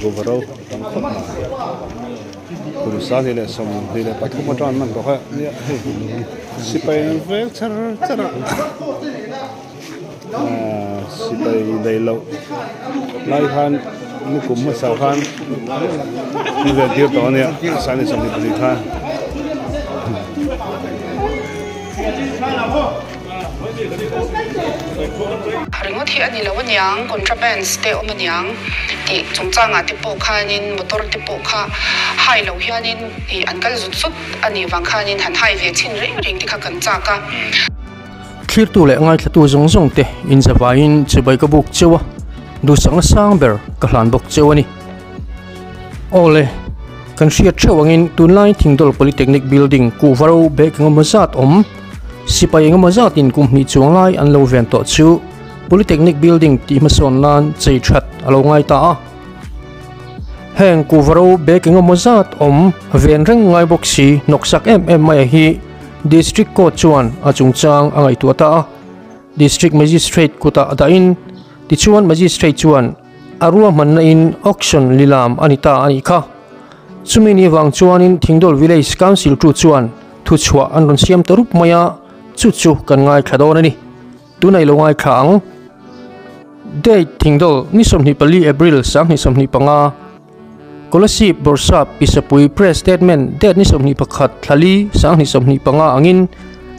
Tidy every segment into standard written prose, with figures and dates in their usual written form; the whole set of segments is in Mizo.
Kuhva ro tam khawp mai kum 2023 atang an man tawh a nia hei sipai an veng char char a ahh sipai daih loh lai khan nikum hmasa khan an ven tir tawh a nia 2022 khan. Ringawt hi a ni lo aniang, contrabands te awm aniang tih chungchangah te pawh khanin motor te pawh kha hai loh hianin ih an kal zut zut a nih vang khanin han hai ve chhin reng reng te kha kan chak a. Thlirtu leh ngaithlatu zawng zawng te inzavaiin chibai ka buk cheu a, duhsakna sang ber ka hlan bawk cheu a ni. Awle, kan hriat theuh angin tunlai Thingdawl Polytechnic Building kuhvaro bag engemaw zat awm, sipai engemaw zatin kum hnih chuang lai an lo ven tawh chu Polytechnic Building tih hmasawn nan chei that a lo ngai ta a. Heng kuhvaro bag engemaw zat awm ven reng ngai bawk si hnawksak em em mai a hi District Court chuan a chungchang a ngaihtuah ta a. District Magistrate kutah dahin tichuan Magistrate chuan A ruahmanna in auction lilam a ni ta a nih kha. Chumi ni vang chuanin Thingdawl Village Council tu chuan thuchhuah an rawn siam ta rup mai a, chu chu kan ngaithla dawn a ni. Tunah i lo ngaithla ang. Date, Thingdawl, ni 24 April 2025, Kolasib Bawrhsap Pisapui Press Statement Date ni 21 Thlali 2025 angin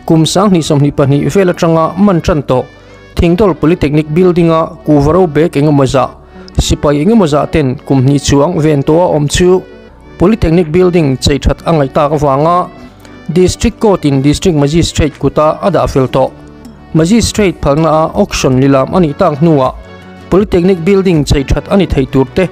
kum 2022 vel atanga man tan tawh. Thingdawl Polytechnic Building-a kuhva ro bag engemaw zah, sipai engemaw zah ten kum hnih chuang ven tawha awm chu Polytechnic Building chei that a ngaih tak avanga District Court-in District Magistrate kuta a dah fel tawh. Magistrate phalna-a auction lilam a nih tak hnuah Polytechnic Building chei that a ni thei tur te,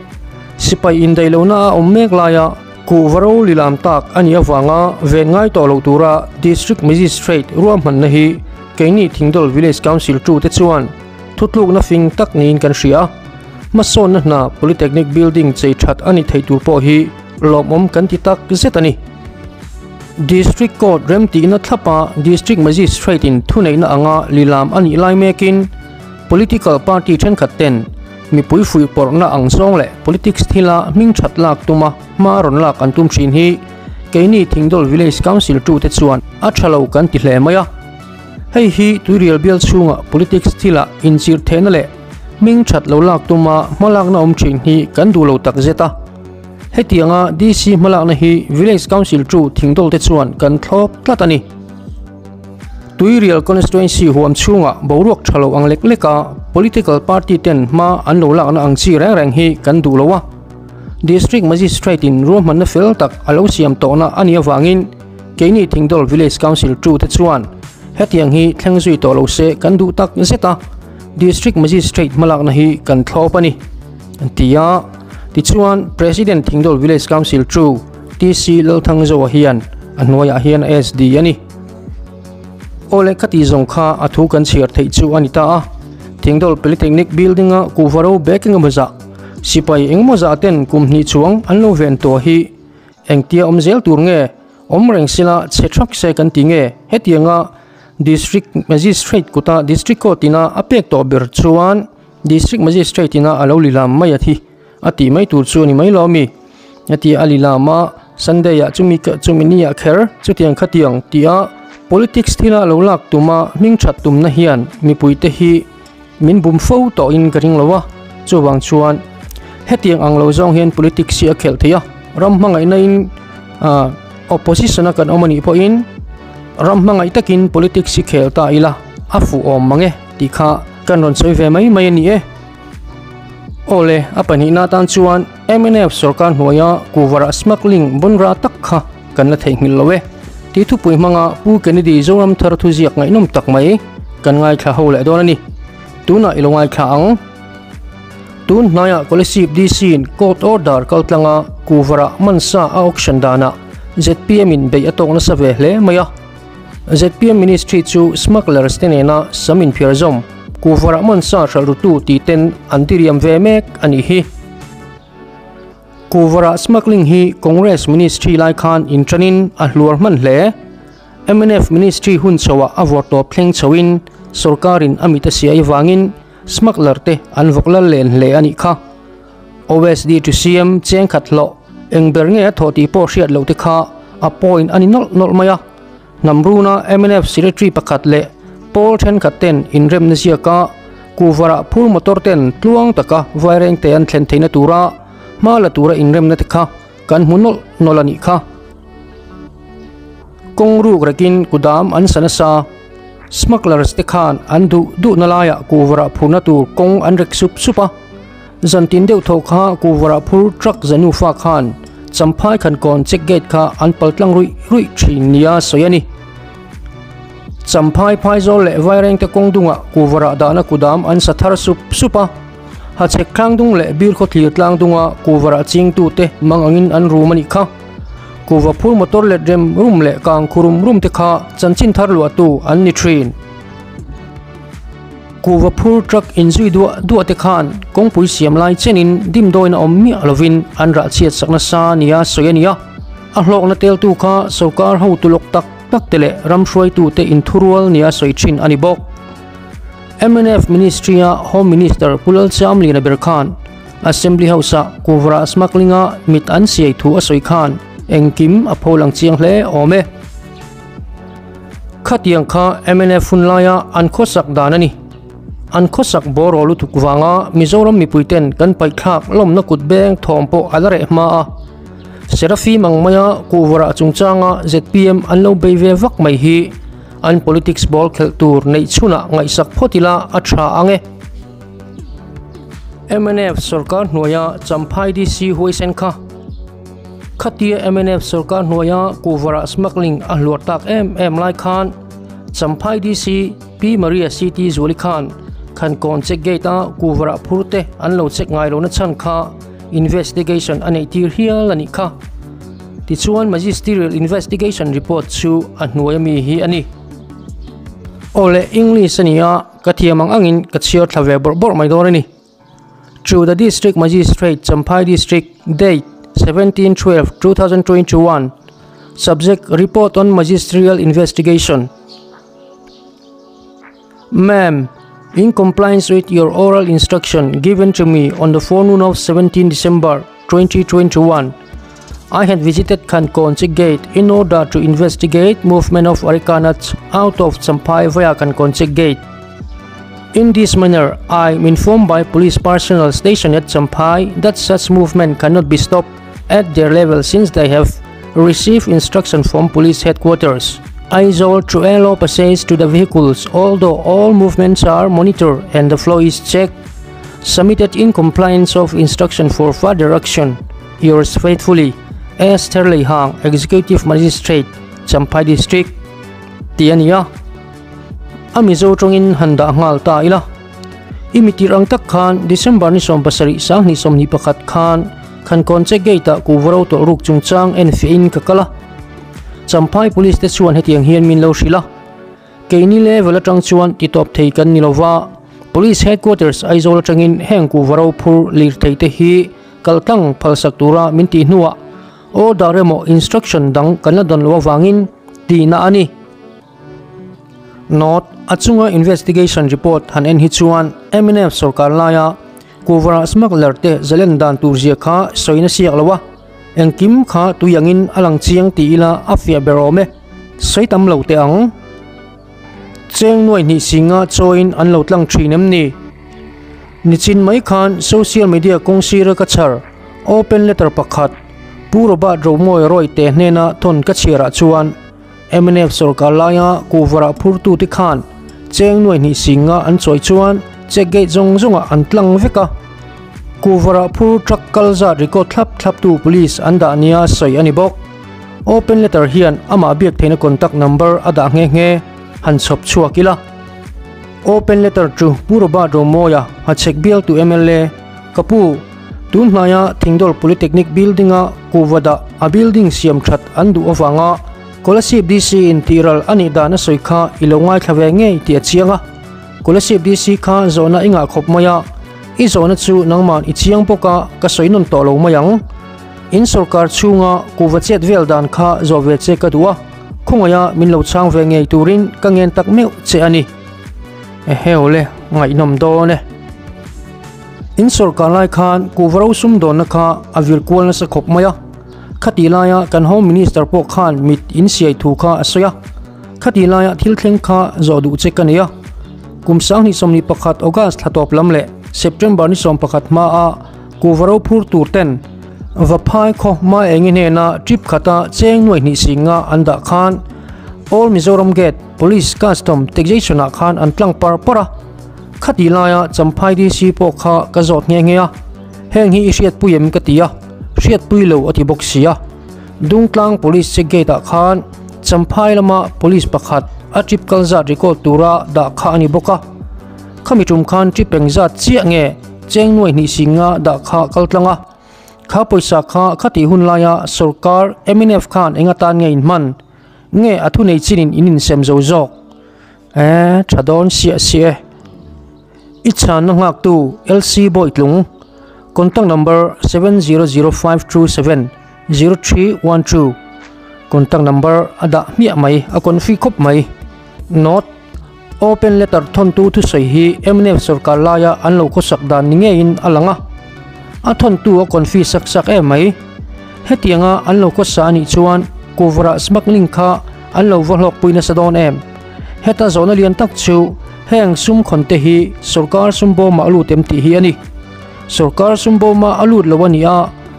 sipai indaih lohna a awm mek laia kuhva ro lilam tak a nih avanga ven ngai tawh lo tura District Magistrate ruahmanna hi Keini Thingdawl Village Council tu te chuan thutlukna fing tak niin kan hria a, hmasawnna hna Polytechnic Building chei that a ni thei tur pawh hi lawmawm kan ti tak zet a ni. District Court remtihna thlapa District Magistrate in thuneihna anga lilam a nih lai mekin Political Party thenkhat ten mipui fuihpawrhna ang zawng leh Politics thila hming that lak tuma hma rawn lak an tum thin hi Keini Thingdawl Village Council tu te chuan a tha lo kan ti hle mai a. Hei hi tuirial bial chhunga politics thila inchirh theihna leh hming that lo lak tuma hmalakna awm thin hi kan duh lo tak zet a. Hetianga DC hmalakna hi Village Council tu Thingdawl te chuan kan thlawp tlat a ni. Tuirial Constituency huam chhunga boruak tha lo ang lek leka political party ten hma an lo lakna ang chi reng reng hi kan duh lo a. District Magistrate in ruahmanna fel tak a lo siam tawhna a nih avangin keini Thingdawl Village Council tu te chuan hetiang hi thleng zui tawh lo se kan duh tak zet a, District Magistrate hmalakna hi kan thlawp a ni, an ti a. Tichuan, President Thingdawl Village Council tu TC Lalthangzoa hian a hnuaiah hian a SD a ni. Awle khati zawng kha a thu kan chhiar theih chu a ni ta a, Thingdawl Polytechnic Building-a kuhva ro bag engemaw zah Sipai engemaw zah ten kum hnih chuang an lo ven tawh hi engtia awm zel tur nge awm reng sila chhe thak se kan ti nge hetianga District Magistrate kuta District Court ina a pek tawh ber chuan District Magistrate ina a lo lilam mai a thi a tih mai tur chu a ni mai lo ami heti a lilam a Sunday ah chumi chumi ni ah kher chutiang khatiang tia politics thila lo lak tuma hming that tumna hian mipuite hi Min bum fo tawhin ka ring lo a, chuvang chuan hetiang ang lo zawng hian politics hi a khelh theih a, ram hmangaihna in opposition a kan awm anih pawhin ram hmangaih takin politics hi khel ta ila a fuh awm mang e tih kha kan rawn sawi ve mai mai a ni e. Awle, a pahnihna atan chuan mnf sorkar hnuaia kuvarah smuggling bunra tak kha kan la theihnghilh lo e tih thupui hmanga Pu Kennedy Zoramthar thuziak ngaihnawm tak mai kan ngaithla ho leh dawn a ni. Tunah i lo ngaithla ang. Tun hnaiah Kolasib DC in court order kal tlanga kuvarah mansa a auction danah zpm in beih a tawk nasa ve hle mai a. Zpm ministry chu smugglers te nena sam inphiar zawm kuvarah mansa hralh rutu tih ten an tiriam ve mek a nih hi. Kuvarah smuggling hi Congress ministry lai khan inṭanin a hluar hman hle. Mnf ministry hun chhoah a vawrtawp thleng chhoin sorkarin a mit a siai vangin smuggler te an vawk lal len hle a nih kha. OSD to CM cheng khat hlawh eng ber nge a thawh tih pawh hriat loh te kha a point a ni nawlh nawlh mai a. Hnam runa mnf secretary pakhat leh pawl thenkhat ten inremna ziaka kuvarah phur motor ten tluang taka vairengte an thlen theihna tura hma la tura inremna te kha kan hmu nawlh nawlh a nih kha. Kawng ruk rekin kudam an sa nasa. Smugglers te khan an duh duhna laiah kuvarah phurna tur kawng an rek sup sup a. Zantin deuh tho kha kuvarah phur truck za nufa khan Champhai Khankawn check gate kha an pal tlang ruih ruih thin nia sawi a ni. Champhai Phaizawl leh Vairengte kawng dungah kuvarah dahna kudam an sa thar sup sup a. Hachhek tlangdung leh Birkhaw thlir tlangdunga kuvarah chingtute mang angin an rum a nih kha. Kuva phur motor let rem rum leh kang khu rum rum te kha chanchin thar luahtu an ni thin. Kuva phur truck inzui duah duah te khan kawngpui siam lai chenin dimdawiin a awm miah lovin an rah chhiat sak nasa nia sawi a ni a. A hlawkna teltu kha sorkar hotu lawk tak tak te leh ram hruaitute inthurual nia sawi thin a ni bawk. Mnf Ministry-a Home Minister Pu Lalchamliana ber khan Assembly House-ah Kuvra smuggling-a mit an siai thu a sawi khan engkim a pho lang chiang hle awm e. Khatiang kha mnf hun laia an khawsak dan a ni. An khawsak bawraw lutuk vanga Mizoram mipuiten kan paihthlak lawmna kut beng thawm pawh a la reh hma a. Serafim ang maia Kuvra chungchanga zpm an lo bei ve vak mai hi An politics ball khelh tur neih chhunah ngaihsak phawt ila a tha ang e. Mnf sorkar hnuaia Champhai DC huaisen kha. Khatia mnf sorkar hnuaia kuvarah smuggling a hluar tak em em lai khan Champhai DC Pi Maria CT Zuali khan Khankawn check gate a kuvarah phur te an lo check ngai lohna chhan kha investigation a neih tir hial a nih kha. Tichuan Magisterial Investigation Report chu a hnuai ami hi a ni. Awle, English a ni a, ka thiam ang angin ka chhiar thla ve bawrh bawrh mai dawn a ni. To the District Magistrate, Champhai District, Date, 17 12 2021 Subject, Report on Magisterial Investigation Ma'am, in compliance with your oral instruction given to me on the forenoon of 17 December 2021, I had visited Khankawn Gate in order to investigate movement of areca nuts out of Champhai via Khankawn Gate. In this manner, I am informed by police personnel stationed at Champhai that such movement cannot be stopped at their level since they have received instruction from police headquarters. Aizawl to allow passage to the vehicles although all movements are monitored and the flow is checked. Submitted in compliance of instruction for further action. Yours faithfully, S. Terleihang, Executive Magistrate, Champhai District. Tih a ni a. A Mizo tawngin han dah nghal ta ila. I mitir ang tak khan December ni 17 2021 khan Khankawn che gate ah kuhva ro tawlh ruk chungchang en fiahin ka kal a. Champhai Police te chuan hetiang hian min lo hrilh a, Keini level atang chuan ti tawp thei kan ni lova, Police Headquarters Aizawl atangin heng kuhva ro phur lirthei te hi kaltlang phalsak tura min tih hnuah order emaw instruction dang kan la dawn loh avangin tihna a ni. Note, A chunga investigation report han en hi chuan mnf sorkar laia Kuvara smuggler te zalen dan tur zia kha sawina siak lo a, engkim kha tui angin a lang chiang ti ila a fiah ber awm e, sawi tam lo teh ang. Cheng nuai hnih singa chawiin an lo tlang thin em ni? Nichin mai khan social media kawng sira ka chhar open letter pakhat Pu Robert Romawi Rawite hnena thawn ka chhiarah chuan Mnf sorkar laia kuhvarah phurtute khan cheng nuai hnih singa an chawi chuan check gate zawng zawngah an tlang vek a. Kuhvarah phur truck kal zat record thlap thlaptu police an dah nia sawi a ni bawk. Open letter hian amah biak theihna contact number a dah nghe nghe han chhawp chhuak ila. Open letter chu Pu Robert Romawia hachhek bialtu mla ka pu tun hnaia Thingdawl Polytechnic building-a kuhva dah a building siam that an duh avanga Kolasib DC in tihral a nih dan a sawi kha i lo ngaithla ve ngei tih a chiang a. Kolasib DC kha zawhna i ngah khawp mai a, i zawhna chu nangman i chiang bawk a, ka sawi nawn tawh lo mai ang. In sorkar chhunga kuhva chet vel dan kha zawh ve che ka duh a, khawngaih a min lo chhang ve ngei turin ka ngen tak meuh che a ni. Eheu le, ngaihnawm dawn e. In sawrkar lai khan Kuhva sumdawnna kha a vir kual nasa khawp mai a, khati laia kan Home Minister pawh khan mit in siai thu kha a sawi a, khati laia thil thleng kha zawh duh che ka nei a. Kum 2021 August thla tawp lam leh September ni 11 hmaa Kuhva ro phur tur ten Vaphai khaw hmaengi hnena trip khata cheng nuai hnih singa an dah khan All Mizoram Gate Police Custom Taxation ah khan an tlang par par a. Khati laia Champhai DC pawh kha ka zawt nghe nghe a, heng hi i hriatpui em ka ti a, hriatpui lo a ti bawk si a. Dungtlang Police check gate ah khan Champhai lama Police pakhat a trip kal zat record tura dah kha a ni bawk a. Khami tum khan trip eng zat chiah nge cheng nuai hnih singa dah kha kal tlang a. Kha pawisa kha khati hun laia sorkar mnf khan eng atan nge inhman nge a thunei chinin in insem zo zawk? E, tha dawn siah siah e. I chhanna nghaktu LC Bawitlung, Contact number 7005270312, Contact number a dah hmiah mai, a confi khawp mai. Note, Open letter thawntu thusawi hi mnf sorkar laia an lo khawsak dan ni ngeiin a lang a, a thawntu a confi sak sak em mai. Hetianga an lo khawsa anih chuan Kuvra smuggling kha an lo va hlawkpui nasa dawn em? Heta zawhna lian tak chu heng sum khawn te hi sorkar sum bawmah a lut em tih hi a ni. Sorkar sum bawma a lut lo a nih a,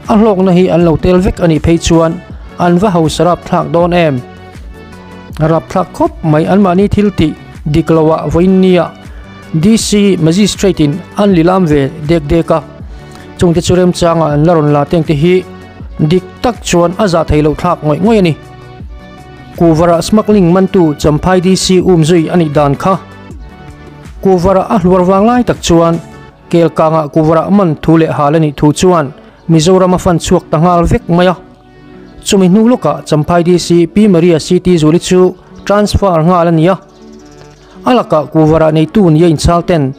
a hlawkna hi an lo tel vek a nih phei chuan an va hausa rapthlak dawn em? Rapthlak khawp mai anmahni thil tih dik loah vawiin nia DC Magistrate in an lilam ve dek dek a, chungte chu remchanga an la rawn la teng te hi dik tak chuan a zah theih loh thlak ngawih ngawih a ni. Kuvara smuggling mantu Champhai DC umzui a nih dan kha. Kuvara a hluar vang lai tak chuan Kelkangah Kuvara man thu leh hal a nih thu chuan Mizoram a fan chhuak ta nghal vek mai a. Chumi hnu lawkah Champhai DC Pi Maria CT Zuli chu transfer nghal a ni a. A lakah Kuvara neitu nia inchhal ten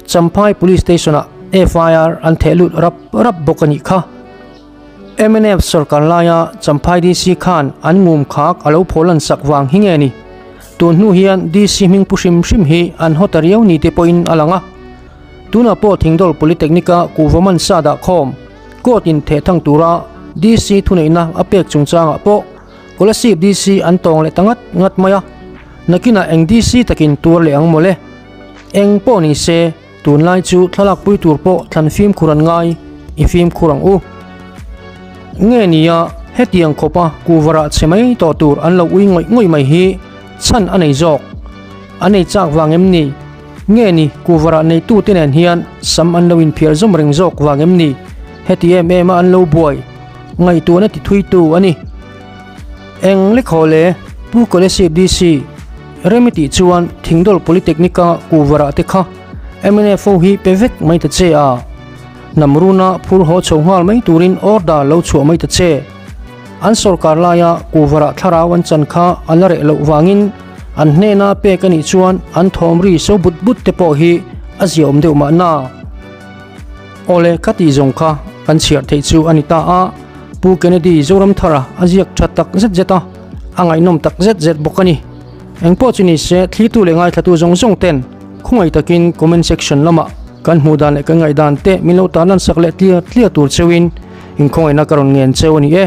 Champhai Police Station-ah FIR an theh lut rap rap bawk a nih kha. Mnf sorkar laia Champhai DC khan an ngum khak a lo phaw lan sak vang hi nge ni? Tun hnu hian DC hming pu hrim hrim hi an haw ta riau ni te pawhin a lang a. Tunah pawh Thingdawl Polytechnic-a kuhva man sa dah khawm court in theh thang tura DC thuneihna a pek chungchangah pawh Kolasib DC an tawng leh ta ngat ngat mai a. Nakinah eng DC takin tuar leh ang mawle? Eng pawh ni se. Tunlai chu thlalak pui tur pawh thlan fimkhur an ngai, i fimkhur ang u. Nge nia, hetiang khawpa kuvarah chhe mai tawh tur an lo ui ngawih ngawih mai hi chhan a nei zawk. An ei chak vang em ni? Nge ni kuvarah neitute nen hian sam an lo inphiar zawm reng zawk vang em ni? Heti em em a an lo buai ngaihtuahna ti thuitu a ni. Eng lekhaw le Pu Kolesip DC Remi tih chuan Thingdawl Polytechnic-a kuvarah te kha mnf ho hi pe vek mai ta che a, hnam runa phur haw chho nghal mai turin order lo chhuah mai ta che. An sorkar laia kuvarah thlarau an chan kha a la reh loh vangin an hnena pek a nih chuan an thawm ri so but but te pawh hi a ziaawm deuh mahna. Awle ka tih zawng kha kan chhiar theih chu a ni ta a, Pu Kennedy Zoramthara a ziak tha tak zet zet a, a ngaihnawm tak zet zet bawk a ni. Engpawh chu ni se, thlitu leh ngaithlatu zawng zawng ten khawngaih takin comment section lamah kan hmuh dan leh kan ngaihdan te min lo tan lan sak leh tliar tliar tur cheuhin inkhawngaihna ka rawn ngen cheu a ni e.